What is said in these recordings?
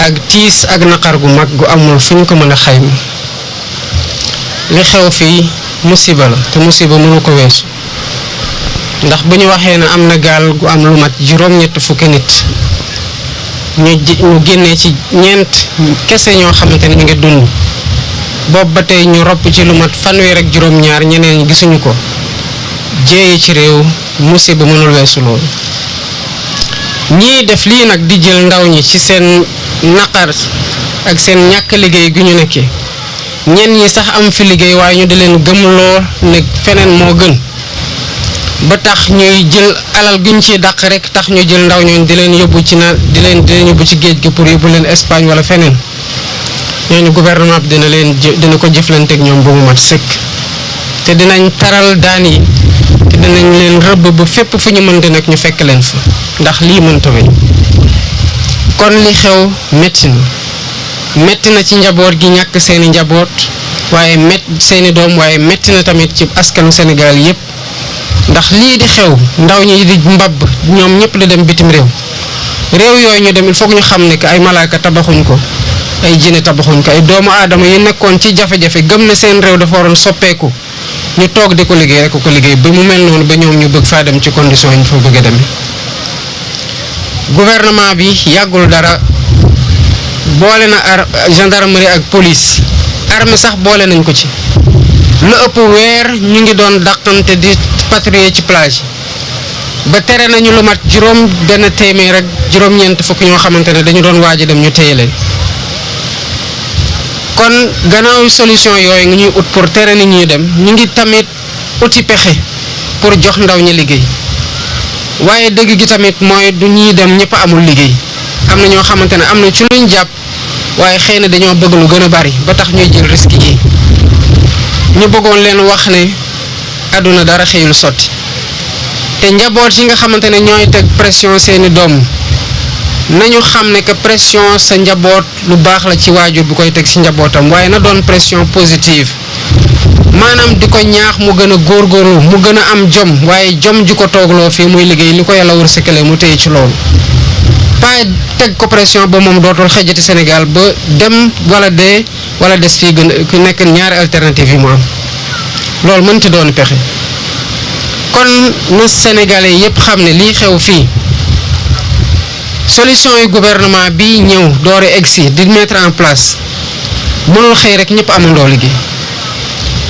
ak tiis ak naqar gu mag gu amul fu ñu ko mën a xayma. li xew fii musiba la te musiba mënu ko weesu ndax bu ñu waxee ne am na gaal gu am lu mat juróom-ñett fukki nit ñu génnee ci ñeent kese ñoo xamante ne ñu ngi dund boobu ba tey ñu ropp ci lu mat fanweer ak juróom-ñaar ñeneen ñi gisuñu ko jéeye ci réew musiba mënul weesu loolu. ñii def lii nag di jël ndaw ñi ci seen naqar ak seen ñàkk liggéey gu ñu nekkee ñenn ñi sax am fi liggéey waaye ñu di leen gëmloo ne feneen moo gën ba tax ñuy jël alal guñ ciy dàq rek tax ñu jël ndaw ñooñu di leen yóbbu ci di leen yóbbu ci géej gi pour yóbbu leen Espagne wala feneen ñooñu gouvernement bi dina ko jëflanteeg ñoom bu mu mat sëkk te dinañ taral daan yi te dinañ leen rëbb ba fépp fu ñu mën di nekk ñu fekk leen fa ndax lii mënta weñ kon li xew metti na ci njaboot gi ñàkk seeni njaboot waaye seeni doom waaye metti na tamit ci askanu Sénégal yépp ndax lii di xew ndaw ñi di mbabb ñoom ñëpp di dem bitim réew yooyu ñu dem il faut ñu xam ne que ay malaaka tabaxuñ ko ay jinne tabaxuñ ko ay doomu aadama yu nekkoon ci jafe-jafe gëm ne seen réew dafa waroon soppeeku ñu toog di ko liggéey rek ko liggéey ba mu mel noonu ba ñoom ñu bëgg faa dem ci condition yi ñu fa bëgg a demee. gouvernement bi yàggul dara boole na gendarmerie ak police armée sax boole nañ ko ci lu ëpp weer ñu ngi doon dàqante di patrouiller ci plage ba tere nañu lu mat juróom benn téeméer rek juróom-ñeent fukk ñoo xamante ne dañu doon waaj a dem ñu téye leen kon gannaaw solution yooyu nga ñuy ut pour tere nit ñuy dem ñu ngi tamit uti pexe pour jox ndaw ñi liggéey waaye dëgg gi tamit mooy du ñuy dem ñëpp amul liggéey am na ñoo xamante ne am na ci luñ jàpp waaye xëy na dañoo bëgg lu gën a bari ba tax ñuy jël risque yi ñu bëggoon leen wax ne àdduna dara xëyul sotti te njaboot yi nga xamante ne ñooy teg pression seeni doom nañu xam ne que pression sa njaboot lu baax la ci waajur bu koy teg ci njabootam waaye na doon pression positive maanaam di ko ñaax mu gën a góorgóorlu mu gën a am jom waaye jom ju ko toogloo fii muy liggéey li ko yàlla wërsëgale mu téye ci loolu pas teg ko pression ba moom dootul xejjati Sénégal ba dem wala dee wala des fii gën a nekk ñaari alternative yi mu am loolu mënti doon pexe kon na Sénégalais yépp xam ne lii xew fii solution yu gouvernement bi ñëw doore egsi di mettre en place mënul xëy rek ñëpp amandoo liggéey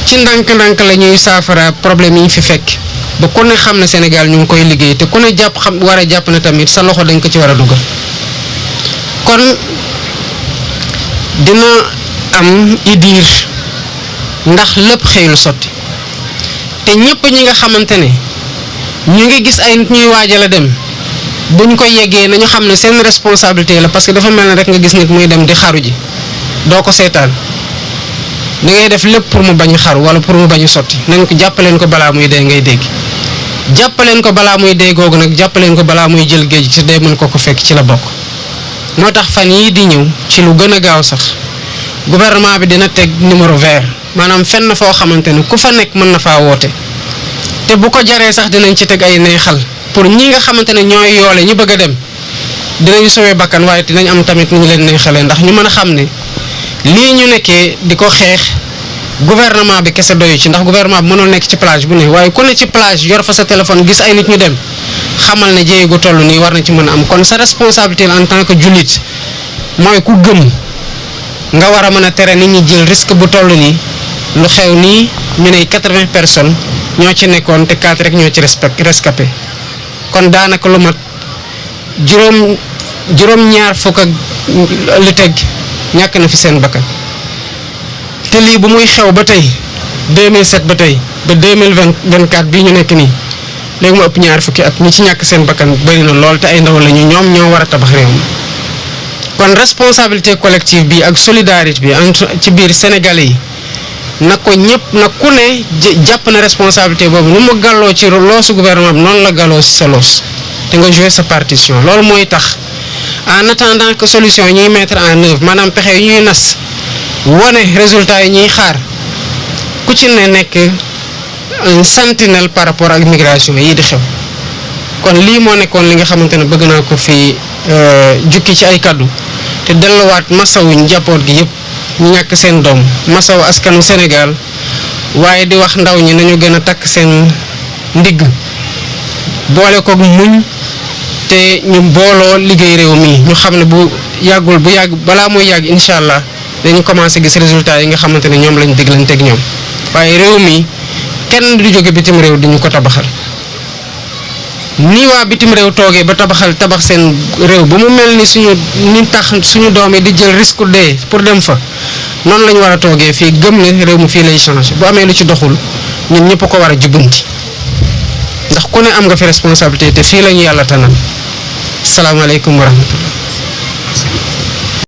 ci ndànk-ndànk la ñuy saafara problème yi ñu fi fekk ba ku ne xam ne Sénégal ñu ngi koy liggéey te ku ne war a jàpp na tamit sa loxo dañ ko ci war a dugal kon dina am idiir ndax lépp xëyul sotti te ñëpp ñi nga xamante ne ñu ngi gis ay nit ñuy waajal a dem buñ ko yeggee nañu xam ne seen responsabilité la parce que dafa mel ne rek nga gis nit muy dem di xaru ji doo ko seetaan da ngay def lépp pour mu bañ a xaru wala pour mu bañ a sotti nañ ko jàppaleen ko balaa muy dee ngay dégg jàppaleen ko balaa muy dee googu nag jàppaleen ko balaa muy jël géej ci dee mën ko fekk ci la bokk moo tax fan yii di ñëw ci lu gën a gaaw sax gouvernement bi dina teg numéro vert maanaam fenn foo xamante ne ku fa nekk mën na faa woote te bu ko jaree sax dinañ ci teg ay neexal pour ñi nga xamante ne ñooy yoole ñi bëgg a dem dinañu sowee bakkan waaye dinañ am tamit ñu leen neexalee ndax ñu mën a xam ne lii ñu nekkee di ko xeex gouvernement bi kese doyu ci ndax gouvernement bi mënul nekk ci plage bu ne waaye ku ne ci plage yor fa sa téléphone gis ay nit ñu dem xamal ne jéego toll nii war na ci mën a am kon sa responsabilité en tant que jullit mooy ku gëm nga war a mën a tere nit ñi jël risque bu toll nii lu xew nii ñu ne 80 personnes ñoo ci nekkoon te 4 rek ñoo ci rescapé kon daanaka lu mat juróom-ñaar fukk ak lu teg ñàkk na fi seen bakkan te lii bu muy xew ba tey 2007 ba tey ba 2024 bii ñu nekk nii léegi mu ëpp ñaar fukki at ñi ci ñàkk seen bakkan bëri na lool te ay ndaw lañu ñoom ñoo war a tabax réew mi kon responsabilité collective bi ak solidarité bi ci biir Sénégalais yi na ko ñëpp na ku ne jàpp na responsabilité boobu nu mu gàlloo ci loosu gouvernement bi noonu la gàlloo ci sa loos te nga jouer sa partition loolu mooy tax en attendant que solution yi ñuy mettre en œuvre maanaam pexe yi ñuy nas wane résultat yi ñuy xaar ku ci ne nekk un sentinelle par rapport ak migration yi di xew kon lii moo nekkoon li nga xamante ne bëgg naa ko fi jukki ci ay kaddu te delluwaat masawuñ njaboot gi yëpp ñu ñàkk seen doom masawu askanu Sénégal waaye di wax ndaw ñi nañu gën a takk seen ndigg boole ko muñ te ñu booloo liggéey réew mi ñu xam ne bu yàgg balaa muy yàgg incha allah dañu commencé gis résultats yi nga xamante ne ñoom lañ diglanteeg ñoom waaye réew mi kenn du jóge bitim réew di ñu ko tabaxal ni waa bitim réew toogee ba tabax seen réew ba mu mel ni suñu doom yi di jël risque dee pour dem fa noonu la ñu war a toogee fii gëm ne réew mi fii lay changé bu amee lu ci doxul ñun ñëpp ko war a jubbanti ndax ku ne am nga fi responsabilité te fii la ñu yàlla tanal salaamaaleykum wa rahmatullah